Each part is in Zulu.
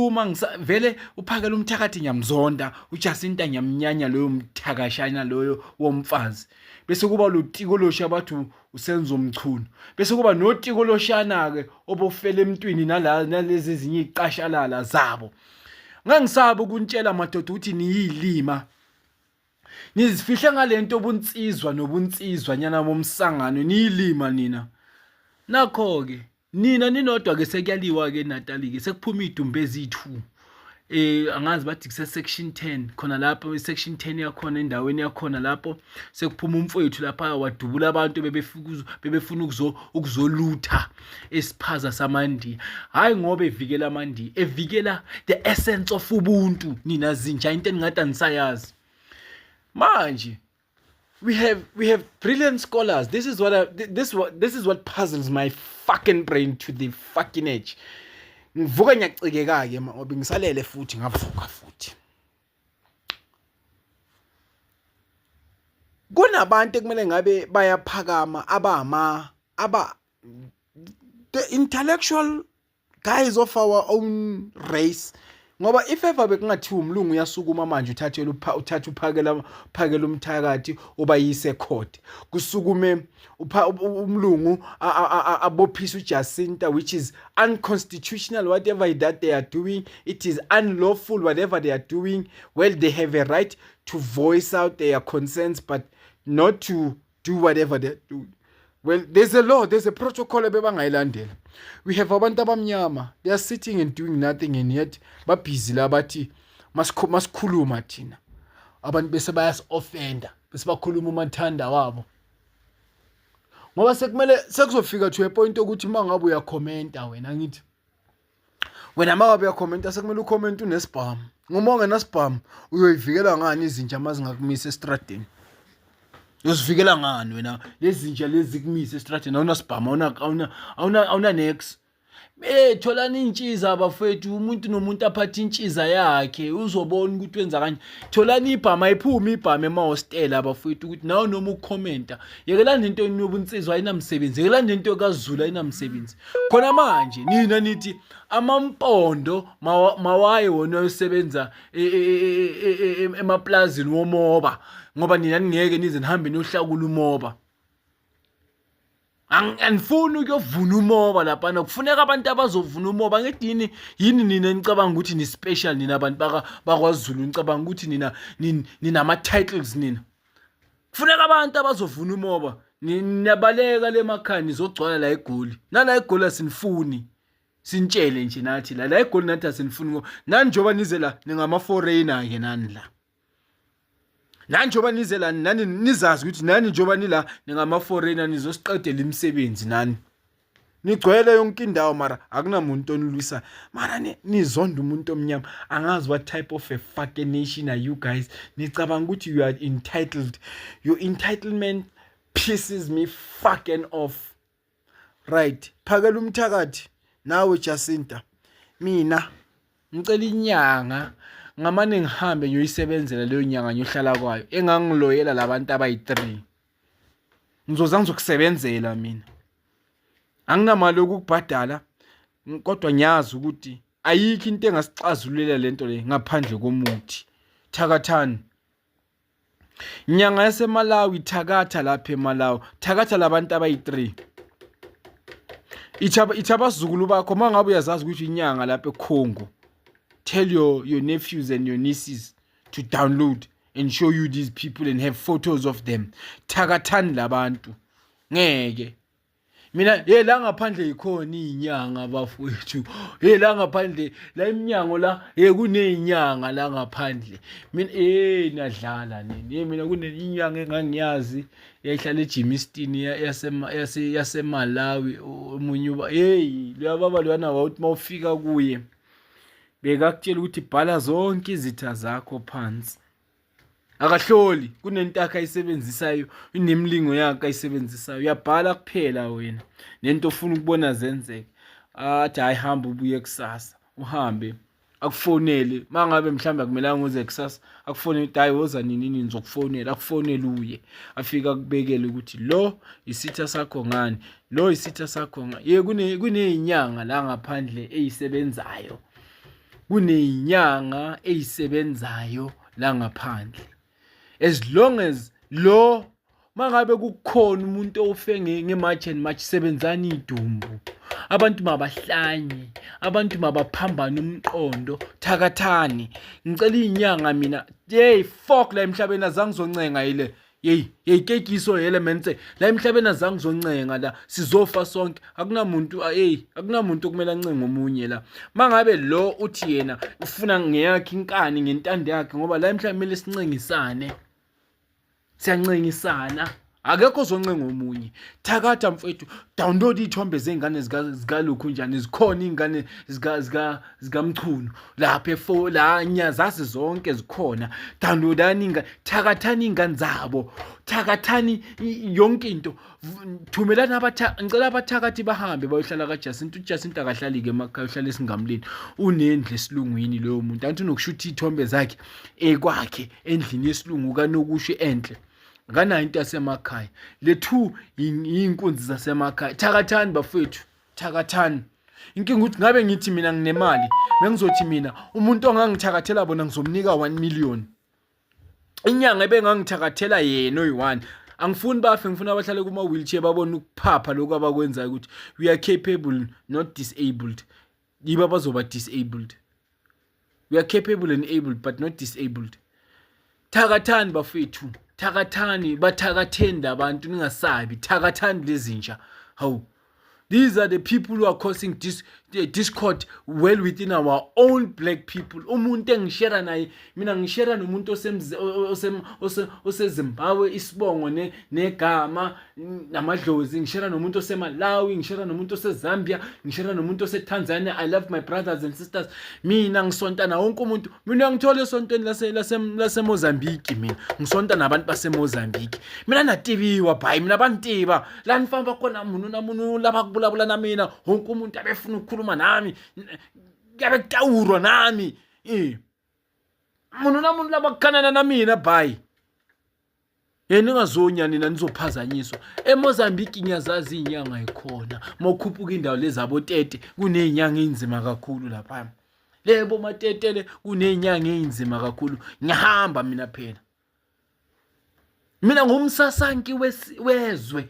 Uma vele uphakela umthakathi ngiyamzonda uJacinta ngiyamnyanya loyo mthakashana loyo womfazi bese kuba lotiko losha bathi usenzo mchunu bese kuba notiko loshana ke obofela emntwini nala nalezi ezinye iqashalala zabo ngangisaba ukuntshela madoda ukuthi niyilima nizifihle ngalento obunsizwa nobunsizwa nyana bomsangano niyilima nina nakho ke Nina ninodwa ke sekuyaliwa ke Natali ke sekuphuma idumbe eziyi-2 angazi bathi kuse section 10 khona lapho section 10 yakhona endaweni yakhona lapho sekuphuma umfowethu lapha wadubula abantu bebefika bebefuna ukuzo ukuzolutha esiphaza samandiya hayi ngoba evikela amandiya evikela the essence of ubuntu nina zinja into eningade anisayazi manje we have brilliant scholars. This is what I, this what this is what puzzles my fucking brain to the fucking edge. Ngivuka ngiyacikeka ke ngoba ngisalele futhi ngavuka futhi. Kunabantu ekumele ngabe bayaphakama abama aba the intellectual guys of our own race ngoba if ever bekungathiwa umlungu uyasukuma manje uthathele uthatha uphakela phakela umthakathi ubayise court kusukume umlungu abophisa uJacinta, which is unconstitutional. Whatever that they are doing, it is unlawful. Whatever they are doing, well, they have a right to voice out their concerns, but not to do whatever they do. Well, there's a law, there's a protocol ebebangayilandela. We have abantu abamnyama, they are sitting and doing nothing, and yet babhizi la bathi masikhuluma thina abantu bese bayasi-offenda bese bakhuluma umathanda wabo ngoba sekumele sekuzofika to a point ukuthi uma ngabe uyakhomenta wena ngithi wena uma ngabe uyakhomenta sekumele ukhomente unesibhamu ngoba ungenasibhamu uyoyivikela ngani izinja uma zingakumisa esitradeni uyozivikela ngani wena lezi zinja lezi zikumise esitradeni awunasibhamu awuna nex. Tholani intshiza bafethu umuntu nomuntu aphathe intshiza yakhe uzobona ukuthi wenza kanje. Tholani ibhama ayiphume ibhama emahostela bafethu ukuthi nawe noma ukukhomenta yekelani lento yobunsizwa ayinamsebenzi yekelani lento kaZulu ayinamsebenzi. Khona manje nina nithi amampondo mawaye wona ayosebenza emaplazini womoba ngoba nina ningeke nize nihambe niyohlakula umoba. Angifuni ukuyovuna umoba laphana kufuneka abantu abazovuna umoba ngithi yini yini nina nicabanga ukuthi ni special nina abantu bakwaZulu nicabanga ukuthi nina ninama titles nina kufuneka abantu abazovuna umoba niyabaleka le makhaya nizogcwala la eGoli nala eGoli asinifuni sinitshele nje nathi la la eGoli nathi asinifuni nani njengoba nize la ningama foreigner ke nani la nani njengoba nize la nani nizazi ukuthi nani njengoba nila ningama-foreigner nizosiqedela imisebenzi nani nigcwele yonke indawo mara akunamuntu onilwisa mara nizonda umuntu omnyama angazi what type of a fucking nation are you guys nicabanga ukuthi you are entitled. Your entitlement pisses me fucking off. Right, phakela umthakathi nawe Jacinta. Mina ngicela inyanga ngamane ngihambe ngiyoyisebenzela leyo nyanga ngiyohlala kwayo engangiloyela labantu abayi-3 ngizoza ngizokusebenzela mina anginamali yokukubhadala kodwa ngiyazi ukuthi ayikho into engasixazululela lento le ngaphandle komuthi thakathani Nyanga yaseMalawi thakatha lapha eMalawi thakatha labantu abayi-3 ithi abazukulu bakho uma ngabe uyazazi ukuthi inyanga lapha eCongo tell your nephews and your nieces to download and show you these people and have photos of them. Thakathani labantu ngeke mina hey la ngaphandle yikhona izinyanga bafowethu hey la ngaphandle la iminyango la hey kunezinyanga la ngaphandle mina hey nadlala nini hey mina kunenyanga engangiyazi yayihlala eJimiston yaseMalawi omunye uba hey luyababa lwana wawuthi mawufika kuye bekakutshela ukuthi bhala zonke izitha zakho phansi akahloli kunento yakhe ayisebenzisayo inemilingo yakhe ayisebenzisayo uyabhala kuphela wena nento ofuna ukubona zenzeke athi hayi hamba ubuye kusasa uhambe akufonele mangabe mhlawumbe akumelanga uze kusasa akufonele ukuthi hayi woza nini nini ngizokufonela akufonele uye afike akubekele ukuthi lo isitha sakho ngani lo isitha sakho nga ye kuneyinyanga la ngaphandle eyisebenzayo. Kuneyinyanga eyisebenzayo la ngaphandle. As long as lo mangabe kukhona umuntu ofe nge-march and march sebenzani idumbu abantu mabahlanye abantu mabaphambane umqondo thakathani ngicela iy'nyanga mina yeyi fok la emhlabeni azange ngizoncenga yile yeyi yeyi kekiso yele mentse la emhlabeni azange ngizoncenga la sizofa sonke akunamuntu yeyi akunamuntu okumele ancenge omunye la mangabe lo uthi yena ufuna ngeyakhe inkani ngentando yakhe ngoba la emhlabeni kumele sincengisane siyancengisana akekho ozoncenga omunye thakatha mfethu download iy'thombe zey'ngane zikalokhu njani zikhona iy'ngane zikamchunu lapha efo la nyazazi zonke zikhona downloadani ingane thakathani iy'ngane zabo thakathani yonke into thumelani ngicela abathakathi bahambe bayohlala kajacinta ujacinta akahlali-ke emakhaya uhlala esingamlini unendlu esilungwini loyo muntu anti unokushutha iy'thombe zakhe ekwakhe endlini yesilungu kanokusho enhle akanayo into yasemakhaya le two iy'nkunzi zasemakhaya thakathani bafowethu thakathani inkinga ukuthi ngabe ngithi mina nginemali bengizothi mina umuntu ongangithakathela bona ngizomnika 1 million inyanga ebengangithakathela yena oyi-one angifuni bafe ngifuna abahlale kuma-wheelchair babone ukuphapha lokhu abakwenzayo ukuthi we are capable not disabled yibo abazoba disabled we are capable and able but not disabled thakathani bafethu thakathani bathakatheni labantu ningasabi thakathani lezinja hawu These are the people who are causing dis, discord well within our own black people. Umuntu engishera naye, mina ngishera nomuntu oseZimbabwe isibongo negama namadlozi, ngishera nomuntu oseMalawi, ngishera nomuntu oseZambia, ngishera nomuntu oseTanzania. I love my brothers and sisters. Mina ngisonta na wonke umuntu. Mina ngithola esontweni lase lase laseMozambique mina. Ngisonta nabantu baseMozambique. Mina natibiwa bhayi mina bantiba. La nifamba khona munhu na munhu lava ku vulavula na mina wonke umuntu abefuna ukukhuluma nami kuyabe kutawurwa nami e munhu na munhu lava ku na mina bhayi yena ningazonya nina nizophazanyiswa emozambique ngiyazazi iy'nyanga yikhona uma ukhuphuka indawo lezi abotete kuney'nyanga ey'nzima kakhulu laphaya lebo matetele kuney'nyanga ey'nzima kakhulu ngiyahamba mina phela mina ngumsasanki wezwe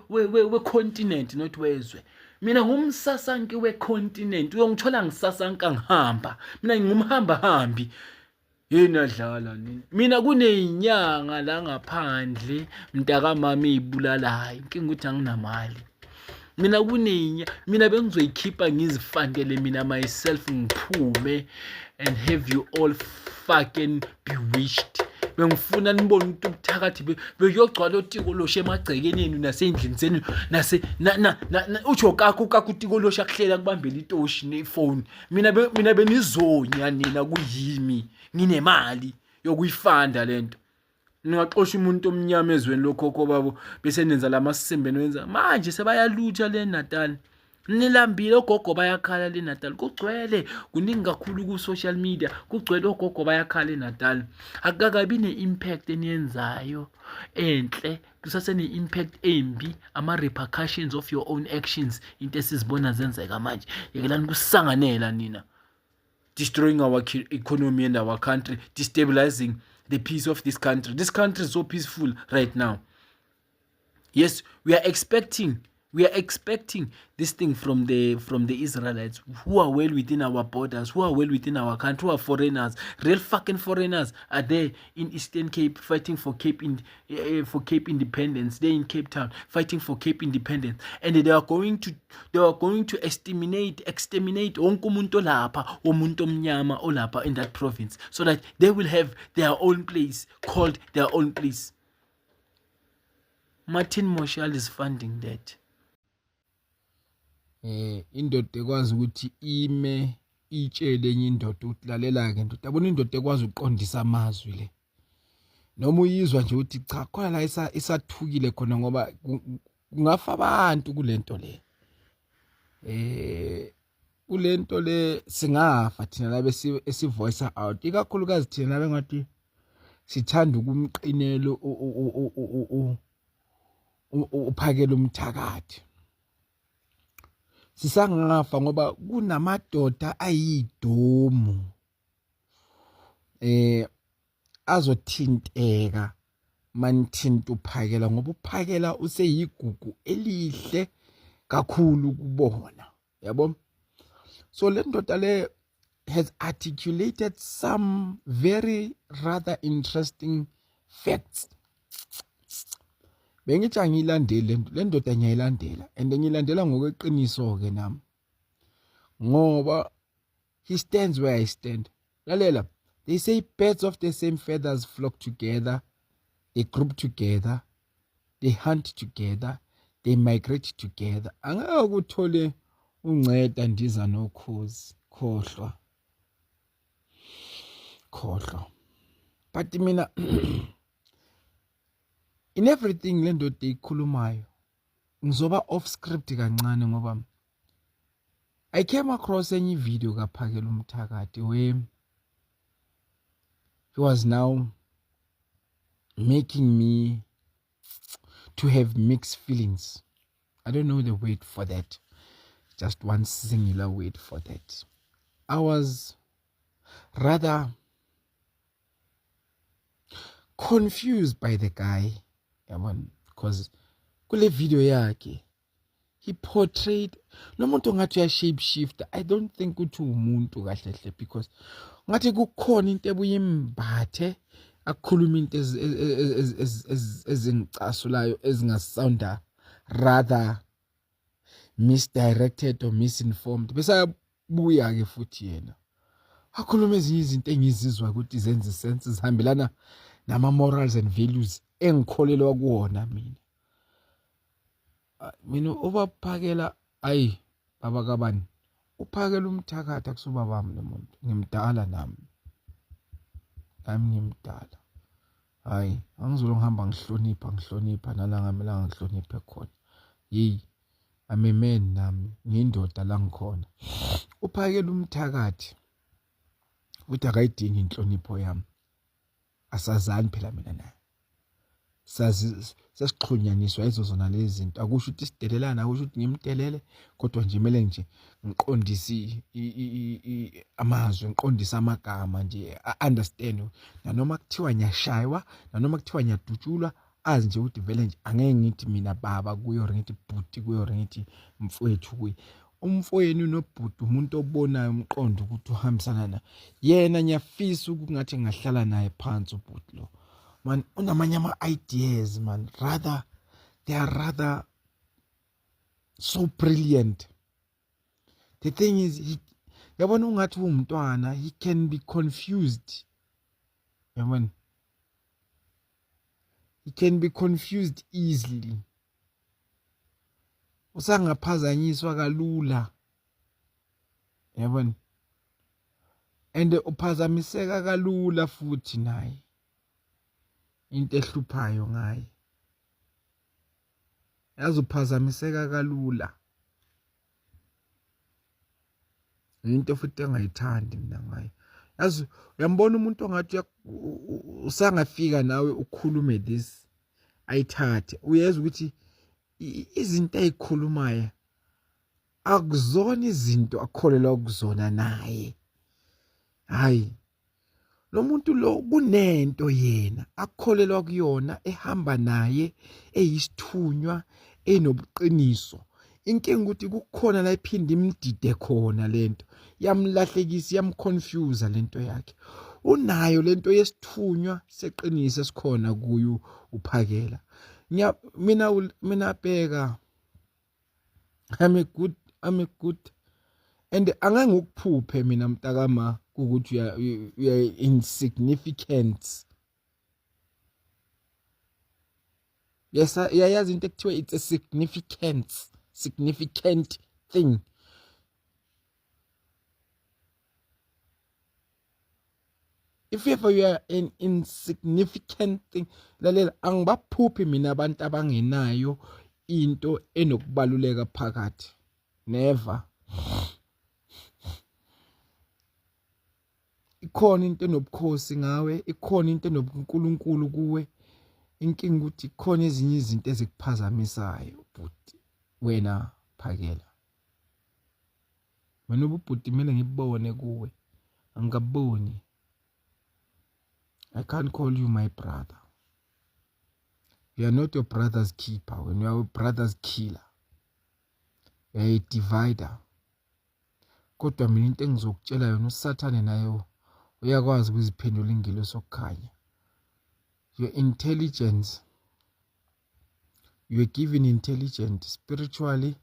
we-continent not wezwe mina ngumsasanki we-continent uyongithola ngisasanka ngihamba mina ngingumhambahambi yini adlala nini mina kuneyinyanga la ngaphandle mntakamama eyibulalayo inkinga ukuthi anginamali mina kunenya mina bengizoyikhipha ngizifandele mina myself ngiphume and have you all fucking bewitched bengifuna nibone ukuthi ubuthakathi bekuyogcwala otikoloshe emagcekeni enu nasey'ndlini zenu nase utsho kakho kakho utikoloshe akuhlela kubambela itoshi nefoni mina mina benizonya nina kuyimi nginemali yokuyifanda lento ningaxosha umuntu omnyama ezweni lokhokho babo bese nenza lamasimbe niwenza manje sebayalutha le Natal nilambile ogogo bayakhala le Natal kugcwele kuningi kakhulu ku social media kugcwele ogogo bayakhala eNatal akukakabi ne-impact eniyenzayo enhle kusasene-impact embi ama-repercussions of your own actions into esizibona zenzeka manje yekelani kusanganela nina destroying our economy and our country, destabilizing the peace of this country. This country is so peaceful right now. Yes, we are expecting we are expecting this thing from the from the Israelites who are well within our borders, who are well within our country, who are foreigners, real fucking foreigners are there in Eastern Cape fighting for Cape in eh, for Cape independence. They're in Cape Town fighting for Cape independence, and they are going to they are going to exterminate exterminate wonke umuntu olapha womuntu omnyama olapha in that province so that they will have their own place called their own place. Martin Moshal is funding that. Eh indoda ekwazi ukuthi ime itshele enye indoda ukuthi lalela-ke ndoda yabona indoda ekwazi ukuqondisa amazwi le noma uyizwa nje ukuthi cha khona la isathukile khona ngoba kungafa abantu kulento le eh kulento le singafa thina labe esivoice out ikakhulukazi thina labe ngathi sithanda ukumqinela uphakela umthakathi. Sisangafa ngoba kunamadoda ayidomu azothinteka manithinta uPhakela, ngoba uPhakela useyigugu elihle kakhulu kubona, yabo. So le ndoda le has articulated some very rather interesting facts. Bengithi angiyilandeli le ndoda, ngiyayilandela and ngiyilandela ngokweqiniso-ke nami, ngoba he stands where I stand. Lalela, they say birds of the same feathers flock together, they group together, they hunt together, they migrate together. Angeke uthole unceda ndiza nokhozi, khohlwa, khohlwa. But mina in everything le ndoda ikhulumayo ngizoba off script kancane, ngoba I came across enye video kaPhakela Umthakathi where he was now making me to have mixed feelings. I don't know the word for that, just one singular word for that. I was rather confused by the guy, yabona, because kule video yakhe he portrayed lo muntu ngathi uya shape shift. I don't think ukuthi umuntu kahle hle, because ngathi kukhona into ebuye imbathe akukhuluma into ezingicasulayo, ezingasounda rather misdirected or misinformed. Bese ayabuya ke futhi yena akhuluma ezinye izinto engizizwa ukuthi zenze sense, zihambelana nama morals and values engikholelwa kuwona mina. Mina ubaphakela, ayi baba kabani, uPhakela Umthakathi akusuba bami lo muntu, ngimdala nami, nami ngimdala. Hayi, angizolo ngihamba ngihlonipha, ngihlonipha nala ngamelanga ngihloniphe khona. Yeyi, I'm a man nami, ngiyindoda la ngikhona. UPhakela Umthakathi uthi akayidingi inhlonipho yami, asazani phela mina naye, sazi sesixhunyaniswa yizo zona lezi zinto. Akusho ukuthi sidelelana, akusho ukuthi ngimdelele, kodwa nje kumele nje ngiqondise amazwi, ngiqondise amagama nje, understand. Nanoma kuthiwa ngiyashaywa, nanoma kuthiwa ngiyadutshulwa, azi nje ukuthi vele nje angeke ngithi mina baba kuyo, or ngithi bhuti kuyo, or ngithi mfowethu kuye. Umfowenu nobhuti umuntu obonayo umqondo ukuthi uhambisana na yena. Ngiyafisa ukungathi ngingahlala naye phansi ubhuti lo, man. Unamanye ama-ideas, man, rather they are rather so brilliant. The thing is, he, yabona, ungathi uwumntwana, he can be confused, yabona, he can be confused easily, usangaphazanyiswa kalula, yabona, and uphazamiseka kalula futhi naye. Into ehluphayo ngaye, yazi, uphazamiseka kalula, into futhi engayithandi mina ngayo. Yazi, uyambona umuntu ongathi usangafika nawe ukhulume this, ayithathe, uyezwa ukuthi izinto ayikhulumayo akuzona izinto akholelwa kuzona naye. Hayi, lo muntu lo kunento yena akholelwa kuyona ehamba naye, eyisithunywa enobuqiniso. Inkinga ukuthi kukhona la iphinde imdide khona lento, yamlahlekisa, yamconfuse lento yakhe. Unayo lento yesithunywa seqiniso esikhona kuyo uPhakela. Mina bheka, I'm a good and angeke ngikuphuphe mina mntakama ukuthi uya insignificant. Yes, uyayazi into ekuthiwa it's a significant thing. If ever you are an insignificant thing, lalela, angibaphuphi mina abantu abangenayo into enokubaluleka phakathi, never. Ikhona into enobukhosi ngawe, ikhona into enobunkulunkulu kuwe. Inkinga ukuthi khona ezinye izinto ezikuphazamisayo, but wena Phakela. Wena ububhuti kumele ngibone kuwe, angikaboni. I can't call you my brother. You are not your brother's keeper. When you are your brother's killer, you are a divider. Kodwa mina into engizokutshela yona uSathane naye uyakwazi ukuziphendula ingelosi sokukhanya. Your intelligence, you are given intelligent spiritually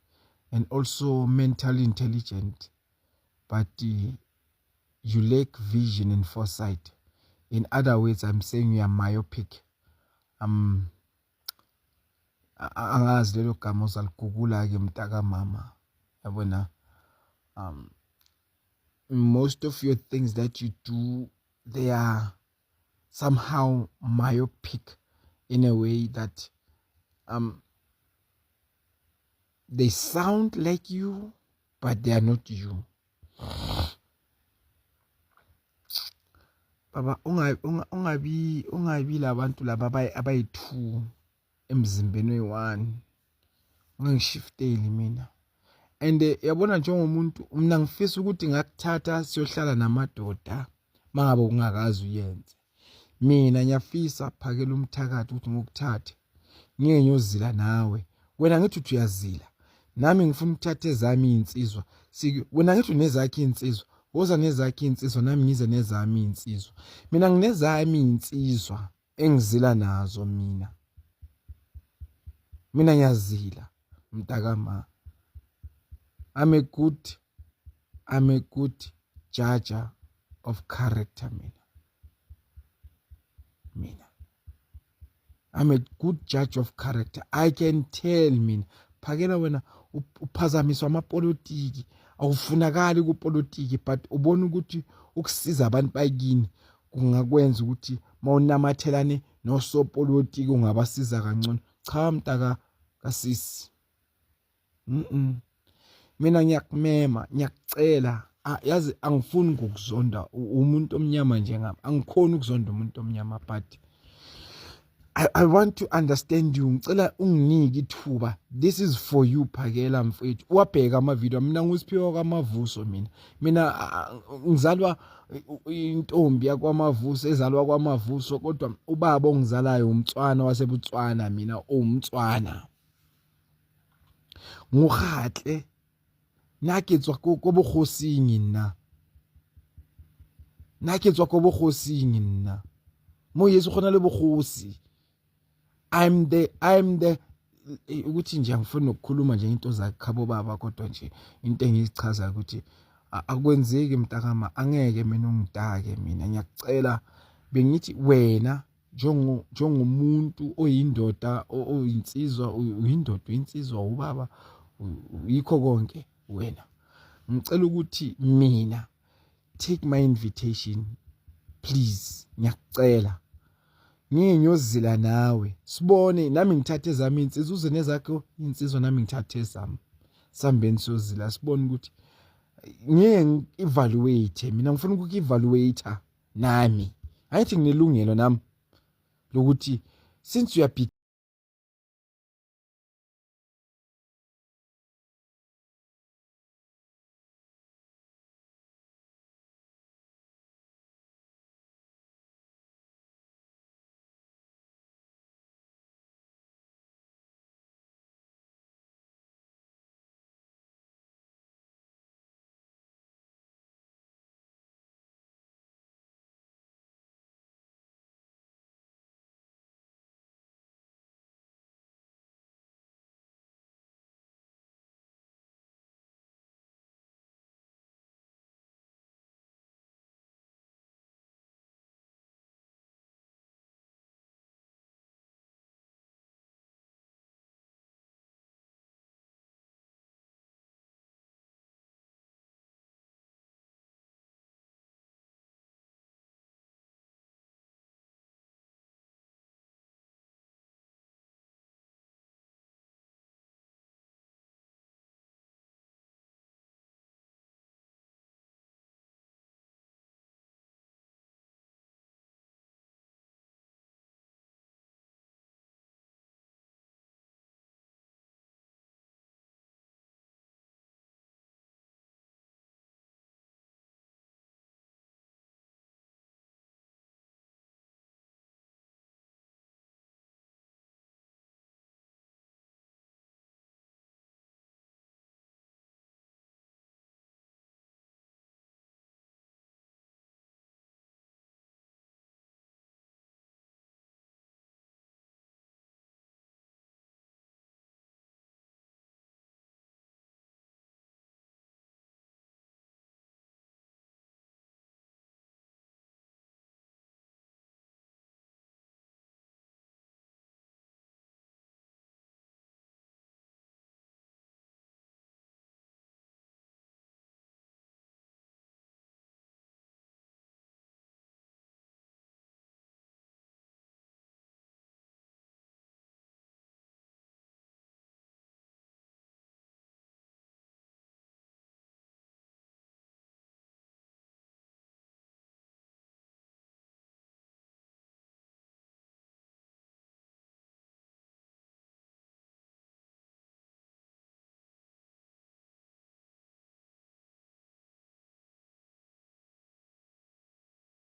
and also mentally intelligent, but you lack vision and foresight. In other words, I'm saying you are myopic. Angazi lelo gama ozaligugula ke mntaka mama, yabona. Most of your things that you do, they are somehow myopic in a way that they sound like you, but they are not you. Baba, ungabi labantu laba abayi-two emzimbeni oyi-one, ungangishifteli mina. And yabona njengomuntu mina ngifisa ukuthi ngakuthatha siyohlala namadoda mangabe ungakazi uyenze. Mina ngiyafisa phakela umthakathi ukuthi ngokuthathe ngeke ngiyozila nawe. Wena ngithi uthi uyazila, nami ngifuna ukuthatha ezami iy'nsizwa. Wena ngithi unezakho iy'nsizwa, woza nezakho iy'nsizwa, nami ngize nezami iy'nsizwa. Mina nginezami iy'nsizwa engizila nazo mina. Mina ngiyazila mntakama. I'm a good judge of character mina. Mina I'm a good judge of character. I can tell mina. Phakela wena uphazamiswa amapolitiki, awufunakali kupolitiki, but ubona ukuthi ukusiza abantu bakini kungakwenza ukuthi mawunamathelane nosopolitiki ungabasiza kangcono. Cha mntaka kasisi. Mina ngiyakumema, ngiyakucela. Yazi angifuni ngokuzonda umuntu omnyama njengami. Angikhoni ukuzonda umuntu omnyama, but I want to understand you. Ngicela unginike ithuba. This is for you Phakela mfethu. Wabheka ama video mina nguSiphiwe kwaMavuso mina. Mina ngizalwa intombi yakwaMavuso ezalwa kwaMavuso, kodwa ubaba ongizalayo umtswana waseButswana, mina uwumtswana. Ngugatle nna ke tswa ko bogosing, nna nna ke tswa ko bogosing, nna mo Yesu gona le bogosi. I'm the ukuthi nje angifuni nokukhuluma nje into zakhabo baba, kodwa nje into engiyichaza ukuthi akwenzeki mntakama, angeke mina ungidake. Mina ngiyakucela, bengithi wena njengomuntu oyindoda, oyinsizwa, uyindoda, uyinsizwa, ubaba, yikho konke wena, ngicela ukuthi mina take my invitation please. Ngiyakucela, ngike ngiyozila nawe, sibone, nami ngithathe ezami insizwa, uze nezakho insizwa, nami ngithathe ezami, sambeni siyozila, sibone ukuthi ngeke ngi-evaluate. Mina ngifuna ukuku-evaluate nami, angithi nginelungelo nami lokuthi since you are